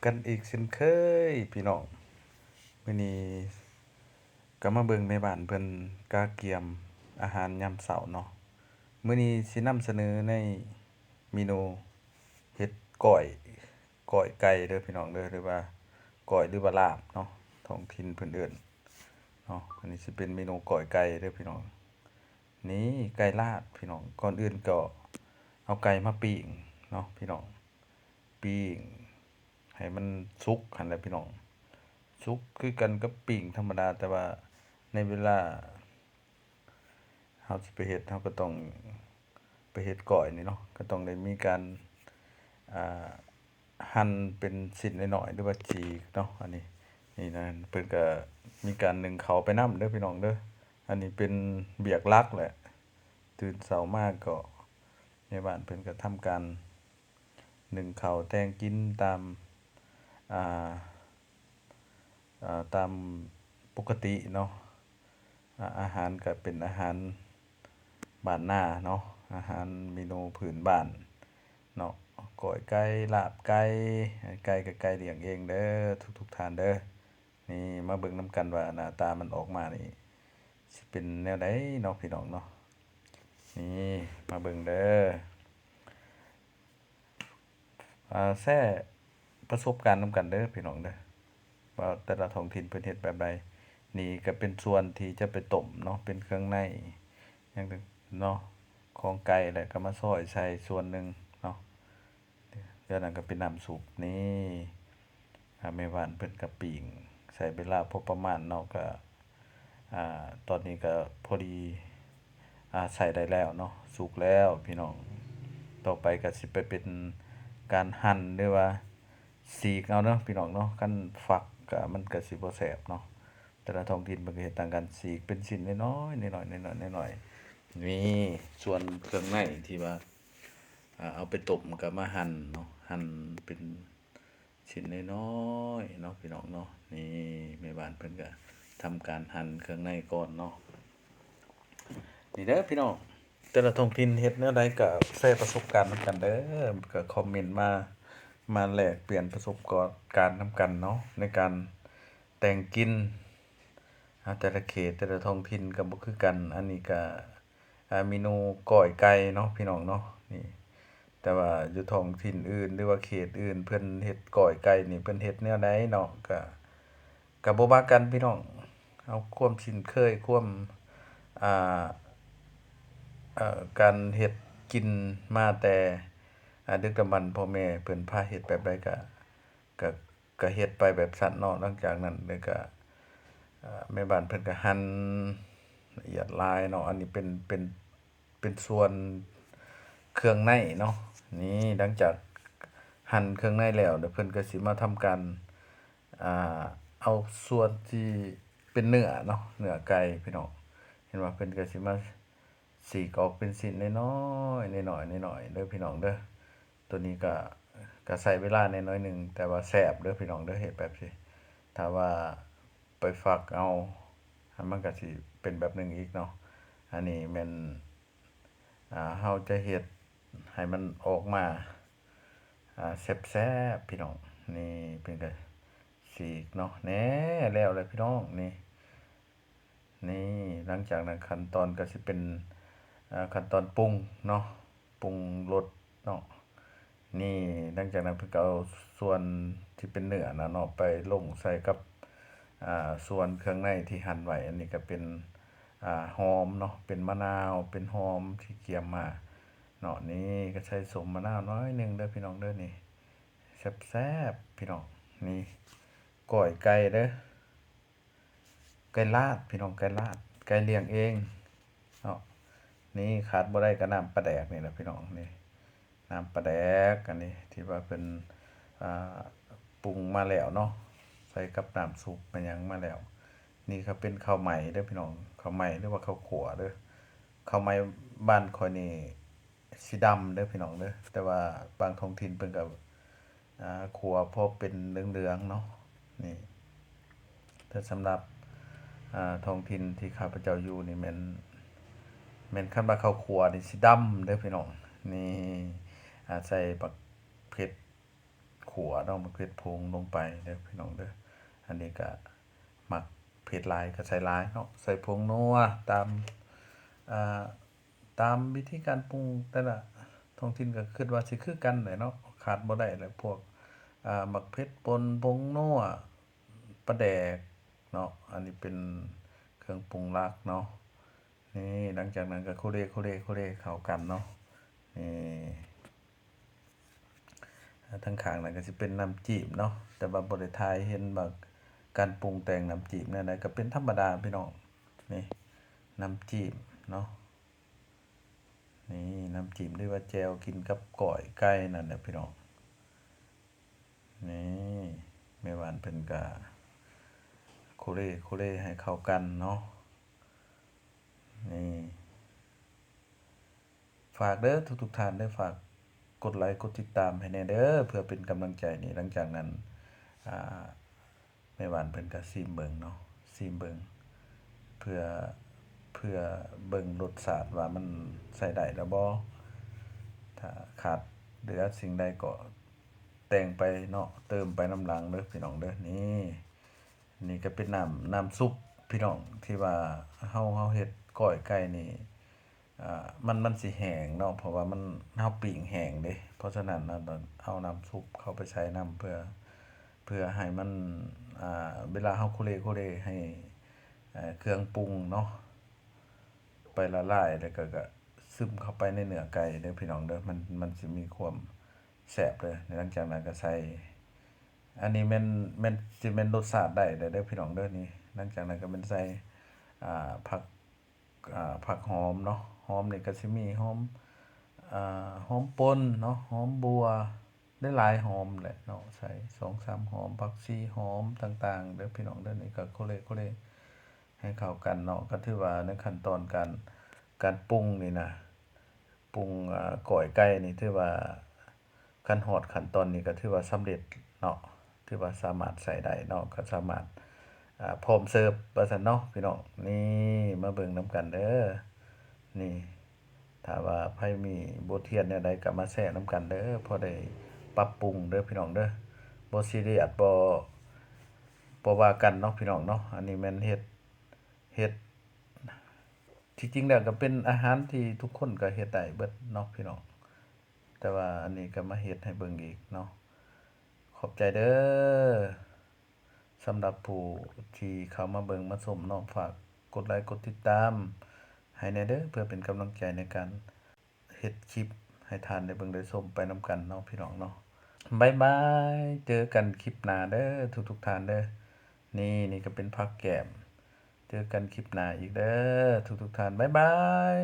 ກັນອີກເຊັ່ນເຄີຍພີ່ນ້ອງ. ມື້ນີ້ກໍມາເບິ່ງແມ່ບ້ານເພິ່ນກະກຽມອາຫານຍາມເຊົ້າເນາະ. ມື້ນີ້ຊິນຳສະເໜີໃນເມນູເຮັດກ້ອຍ ກ້ອຍໄກ່ເດີພີ່ນ້ອງເດີ ຫຼືວ່າກ້ອຍ ຫຼືວ່າລາບເນາະ ທ້ອງຖິ່ນເພິ່ນເອີ້ນເນາະ. ອັນນີ້ຊິເປັນເມນູກ້ອຍໄກ່ເດີພີ່ນ້ອງ. ນີ້ໄກ່ລາດພີ່ນ້ອງ. ກ່ອນອື່ນກໍເອົາໄກ່ມາປີ້ງເນາະພີ່ນ້ອງ ປີ້ງໃຫ້ມັນສຸກຫັ້ນແຫຼະພີ່ນ້ອງ. ສຸກຄືກັນກັບປີ້ງທຳມະດາ ແຕ່ວ່າໃນເວລາເຮົາຊິໄປເຮັດ ເຮົາກໍຕ້ອງໄປເຮັດກ້ອຍນີ້ເນາະ ກໍຕ້ອງໄດ້ມີການ ອ່າ ຫັ່ນເປັນຊິ້ນນ້ອຍໆ ຫຼືວ່າຈີກເນາະ. ອັນນີ້ ນີ້ນະ ເພິ່ນກໍມີການໜຶ້ງເຂົ້າໄປນຳເດີພີ່ນ້ອງເດີ. ອັນນີ້ເປັນວຽກຫຼັກແຫຼະ ຕື່ນເຊົ້າມາກໍແມ່ບ້ານເພິ່ນກໍທຳການໜຶ້ງເຂົ້າແຕ່ງກິນຕາມ ອ່າ ອ່າ ຕາມປົກກະຕິເນາະ. ອາ ອາຫານກໍເປັນອາຫານບ້ານນາເນາະ ອາຫານເມນູພື້ນບ້ານເນາະ ກ້ອຍໄກ່ ລາບໄກ່. ໄກ່ກໍໄກ່ລ້ຽງເອງເດີທຸກໆທ່ານເດີ. ນີ້ມາເບິ່ງນຳກັນວ່າໜ້າຕາມັນອອກມານີ້ຊິເປັນແນວໃດເນາະພີ່ນ້ອງເນາະ. ນີ້ມາເບິ່ງເດີ ອ່າ ແຊປະສົບການນຳກັນເດີພີ່ນ້ອງເດີ ວ່າແຕ່ລະທ້ອງຖິ່ນເພິ່ນເຮັດແບບໃດ. ນີ້ກໍເປັນສ່ວນທີ່ຈະໄປຕົ້ມເນາະ ເປັນເຄື່ອງໃນຫຍັງເນາະ ຂອງໄກ່ ແລ້ວກໍມາຊອຍໃສ່ສ່ວນໜຶ່ງເນາະ. ຈາກນັ້ນກໍເປັນນ້ຳຊຸບ. ນີ້ ອ່າ ແມ່ບ້ານເພິ່ນກໍປີ້ງ ໃຊ້ເວລາພໍປະມານເນາະ ກໍ ອ່າ ຕອນນີ້ກໍພໍດີ ອ່າ ໃຊ້ໄດ້ແລ້ວເນາະ ສຸກແລ້ວພີ່ນ້ອງ. ຕໍ່ໄປກໍຊິໄປເປັນການຫັ່ນ ຫຼືວ່າສີກເອົາເນາະພີ່ນ້ອງເນາະ. ຄັນຝັກກໍມັນກໍຊິບໍ່ແຊບເນາະ. ແຕ່ລະທ້ອງຖິ່ນເພິ່ນກໍເຮັດຕ່າງກັນ ສີກເປັນຊິ້ນນ້ອຍໆ ນ້ອຍໆ ນ້ອຍໆ ນ້ອຍໆ. ນີ້ສ່ວນເຄື່ອງໃນທີ່ວ່າ ອ່າ ເອົາໄປຕົ້ມກໍມາຫັ່ນເນາະ ຫັ່ນເປັນຊິ້ນນ້ອຍໆເນາະພີ່ນ້ອງເນາະ. ນີ້ແມ່ບ້ານເພິ່ນກໍທຳການຫັ່ນເຄື່ອງໃນກ່ອນເນາະ. ນີ້ເດີພີ່ນ້ອງ ແຕ່ລະທ້ອງຖິ່ນເຮັດແນວໃດກໍແຊປະສົບການນຳກັນເດີ ກໍຄອມເມັນມາ ມາແລກປ່ຽນປະສົບການນຳກັນເນາະ ໃນການແຕ່ງກິນ. ອາ ແຕ່ລະເຂດ ແຕ່ລະທ້ອງຖິ່ນກໍບໍ່ຄືກັນ. ອັນນີ້ກໍ ອາ ເມນູກ້ອຍໄກ່ເນາະພີ່ນ້ອງເນາະ ນີ້. ແຕ່ວ່າຢູ່ທ້ອງຖິ່ນອື່ນ ຫຼືວ່າເຂດອື່ນ ເພິ່ນເຮັດກ້ອຍໄກ່ນີ້ ເພິ່ນເຮັດແນວໃດເນາະ ກະ ກະບໍ່ວ່າກັນພີ່ນ້ອງ. ເອົາຄວາມຊິນເຄີຍ ຄວາມ ອ່າ ເອີ ການເຮັດກິນມາແຕ່ ອາ ດຶກດຳບັນ ພໍ່ແມ່ເພິ່ນພາເຮັດແບບໃດກະ ກະ ກະເຮັດໄປແບບຊັ້ນເນາະ. ຫຼັງຈາກນັ້ນເລີຍກະ ເອີ ແມ່ບ້ານເພິ່ນກະຫັ່ນລະອຽດຫຼາຍເນາະ. ອັນນີ້ເປັນ ເປັນ ເປັນສ່ວນເຄື່ອງໃນເນາະ. ນີ້ ຫຼັງຈາກຫັ່ນເຄື່ອງໃນແລ້ວ ແລ້ວເພິ່ນກະຊິມາທຳການ ອ່າ ເອົາສ່ວນທີ່ເປັນເນື້ອເນາະ ເນື້ອໄກ່ພີ່ນ້ອງ. ເຫັນວ່າເພິ່ນກະຊິມາສີກອອກເປັນຊິ້ນນ້ອຍໆ ນ້ອຍໆ ນ້ອຍໆເດີພີ່ນ້ອງເດີ. ໂຕນີ້ກະ ກະໃຊ້ເວລາແດ່ໜ້ອຍໜຶ່ງ ແຕ່ວ່າແຊບເດີພີ່ນ້ອງເດີ ເຮັດແບບນີ້. ຖ້າວ່າໄປຝັກເອົາ ມັນກະຊິເປັນແບບໜຶ່ງອີກເນາະ. ອັນນີ້ແມ່ນ ອ່າ ເຮົາຈະເຮັດໃຫ້ມັນອອກມາ ອ່າ ແຊບໆ ພີ່ນ້ອງ. ນີ້ເພິ່ນກະສີກເນາະ ແນ່ ແລ້ວແຫຼະພີ່ນ້ອງ. ນີ້ ນີ້ ຫຼັງຈາກນັ້ນຂັ້ນຕອນກໍຊິເປັນ ເອີ ຂັ້ນຕອນປຸງເນາະ ປຸງລົດເນາະ. ນີ້ ຫຼັງຈາກນັ້ນເພິ່ນກໍເອົາສ່ວນທີ່ເປັນເນື້ອນະເນາະ ໄປລົງໃສ່ກັບ ອ່າ ສ່ວນເຄື່ອງໃນທີ່ຫັ່ນໄວ້. ອັນນີ້ກໍເປັນ ອ່າ ຫອມເນາະ ເປັນມະນາວ ເປັນຫອມທີ່ກຽມມາເນາະ. ນີ້ກໍໃສ່ສົ້ມມະນາວໜ້ອຍໜຶ່ງເດີພີ່ນ້ອງເດີ. ນີ້ ແຊບໆ ພີ່ນ້ອງ. ນີ້ ກ້ອຍໄກ່ເດີ ໄກ່ລາດພີ່ນ້ອງ ໄກ່ລາດ ໄກ່ລ້ຽງເອງເນາະ. ນີ້ຂາດບໍ່ໄດ້ກໍນ້ຳປາແດກນີ້ແຫຼະພີ່ນ້ອງ. ນີ້ ນ້ຳປາແດກ ອັນນີ້ທີ່ວ່າເພິ່ນ ອ່າ ປຸງມາແລ້ວເນາະ ໃສ່ກັບນ້ຳຊຸບແມ່ນຫຍັງມາແລ້ວ. ນີ້ກໍເປັນເຂົ້າໃໝ່ເດີພີ່ນ້ອງ ເຂົ້າໃໝ່ ຫຼືວ່າເຂົ້າຂົ້ວເດີ. ເຂົ້າໃໝ່ບ້ານຂ້ອຍນີ້ ສີດຳເດີພີ່ນ້ອງເດີ ແຕ່ວ່າບາງທ້ອງຖິ່ນເພິ່ນກໍ ອ່າ ຂົ້ວພໍເປັນເຫຼືອງໆເນາະ. ນີ້ ແຕ່ສຳລັບ ອ່າ ທ້ອງຖິ່ນທີ່ຂ້າພະເຈົ້າຢູ່ນີ້ແມ່ນ ແມ່ນຄັນວ່າເຂົ້າຂົ້ວນີ້ສີດຳເດີພີ່ນ້ອງ. ນີ້ ອາ ໃສ່ບັກເຜັດ ຂົ້ວເນາະ ໝາກເຜັດຜົງລົງໄປເດີພີ່ນ້ອງເດີ. ອັນນີ້ກະມັກເຜັດຫຼາຍກະໃສ່ຫຼາຍເນາະ ໃສ່ຜົງນົວຕາມ ອ່າ ຕາມວິທີການປຸງແຕ່ລະທ້ອງຖິ່ນກະຄຶດວ່າຊິຄືກັນແຫຼະເນາະ. ຂາດບໍ່ໄດ້ແຫຼະພວກ ອ່າ ໝາກເຜັດປົ່ນ ຜົງນົວ ປາແດກເນາະ. ອັນນີ້ເປັນເຄື່ອງປຸງຫຼັກເນາະ. ນີ້ ຫຼັງຈາກນັ້ນກະໂຄເລ ໂຄເລ ໂຄເລເຂົ້າກັນເນາະ. ນີ້ ທາງຂ້າງນັ້ນກະຊິເປັນນ້ຳຈີ້ມເນາະ ແຕ່ວ່າບໍ່ໄດ້ຖ່າຍເຫັນວ່າການປຸງແຕ່ງນ້ຳຈີ້ມແນວໃດ ກະເປັນທຳມະດາພີ່ນ້ອງ. ນີ້ ນ້ຳຈີ້ມເນາະ. ນີ້ ນ້ຳຈີ້ມ ຫຼືວ່າແຈ່ວກິນກັບກ້ອຍໄກ່ນັ້ນແຫຼະພີ່ນ້ອງ. ນີ້ ແມ່ບ້ານເພິ່ນກະໂຄເລ ໂຄເລໃຫ້ເຂົ້າກັນເນາະ. ນີ້ ຝາກເດີທຸກໆທ່ານເດີ ຝາກກົດໄລກົດຕິດຕາມໃຫ້ແດ່ເດີ ເພື່ອເປັນກຳລັງໃຈ. ນີ້ ຫຼັງຈາກນັ້ນ ອ່າ ແມ່ບ້ານເພິ່ນກະຊີມເບິ່ງເນາະ ຊີມເບິ່ງ ເພື່ອ ເພື່ອເບິ່ງລົດຊາດວ່າມັນໃຊ້ໄດ້ແລ້ວບໍ່. ຖ້າຂາດເຫຼືອສິ່ງໃດກໍແຕ່ງໄປເນາະ ເຕີມໄປນຳຫຼັງເດີພີ່ນ້ອງເດີ. ນີ້ ນີ້ກະເປັນນ້ຳ ນ້ຳຊຸບພີ່ນ້ອງ ທີ່ວ່າເຮົາ ເຮົາເຮັດກ້ອຍໄກ່ນີ້ ອ່າ ມັນ ມັນຊິແຫ້ງເນາະ ເພາະວ່າມັນ ເຮົາປີ້ງແຫ້ງເດ້. ເພາະສະນັ້ນເນາະ ເອົານ້ຳຊຸບເຂົ້າໄປໃສ່ນຳ ເພື່ອ ເພື່ອໃຫ້ມັນ ອ່າ ເວລາເຮົາໂຄເລ ໂຄເລໃຫ້ ເອີ ເຄື່ອງປຸງເນາະ ໄປລະລາຍ ແລ້ວກະ ກະຊຶມເຂົ້າໄປໃນເນື້ອໄກ່ເດີພີ່ນ້ອງເດີ. ມັນ ມັນຊິມີຄວາມແຊບເດີ. ຫຼັງຈາກນັ້ນກະໃສ່ ອັນນີ້ແມ່ນ ແມ່ນ ຊິແມ່ນລົດຊາດໄດ້ແລ້ວເດີພີ່ນ້ອງເດີ. ນີ້ ຫຼັງຈາກນັ້ນກະແມ່ນໃສ່ ອ່າ ຜັກ ອ່າ ຜັກຫອມເນາະ. ຫອມນີ້ກະຊິມີຫອມ ອ່າ ຫອມປົ່ນເນາະ ຫອມບົ່ວ ຫຼາຍໆຫອມແຫຼະເນາະ ໃສ່ສອງສາມຫອມ ຜັກຊີຫອມຕ່າງໆເດີພີ່ນ້ອງເດີ. ນີ້ກະໂຄເລ ໂຄເລໃຫ້ເຂົ້າກັນເນາະ. ກະຖືວ່າໃນຂັ້ນຕອນການ ການປຸງນີ້ນະ ປຸງ ອ່າ ກ້ອຍໄກ່ນີ້ ຖືວ່າຄັນຮອດຂັ້ນຕອນນີ້ກະຖືວ່າສຳເລັດເນາະ ຖືວ່າສາມາດໃຊ້ໄດ້ເນາະ ກະສາມາດ ອ່າ ພ້ອມເສີບວ່າຊັ້ນເນາະພີ່ນ້ອງ. ນີ້ ມາເບິ່ງນຳກັນເດີ. ນີ້ ຖ້າວ່າໃຜມີບົດຮຽນແນວໃດກະມາແຊນຳກັນເດີ ພໍໄດ້ປັບປຸງເດີພີ່ນ້ອງເດີ. ບໍ່ຊີຣຽສ ບໍ່ ບໍ່ວ່າກັນເນາະພີ່ນ້ອງເນາະ. ອັນນີ້ແມ່ນເຮັດ ເຮັດ ທີ່ຈິງແລ້ວກະເປັນອາຫານທີ່ທຸກຄົນກະເຮັດໄດ້ເບິດເນາະພີ່ນ້ອງ. ແຕ່ວ່າອັນນີ້ກະມາເຮັດໃຫ້ເບິ່ງອີກເນາະ. ຂອບໃຈເດີ ສຳລັບຜູ້ທີ່ເຂົ້າມາເບິ່ງມາຊົມເນາະ. ຝາກກົດໄລກົດຕິດຕາມໃຫ້ແດ່ເດີ ເພື່ອເປັນກຳລັງໃຈໃນການເຮັດຄລິບໃຫ້ທ່ານໄດ້ເບິ່ງໄດ້ຊົມໄປນຳກັນເນາະພີ່ນ້ອງເນາະ. ບາຍບາຍ ເຈີກັນຄລິບໜ້າເດີທຸກໆທ່ານເດີ. ນີ້ ນີ້ກະເປັນຜັກແກ້ມ. ເຈີກັນຄລິບໜ້າອີກເດີທຸກໆທ່ານ ບາຍບາຍ.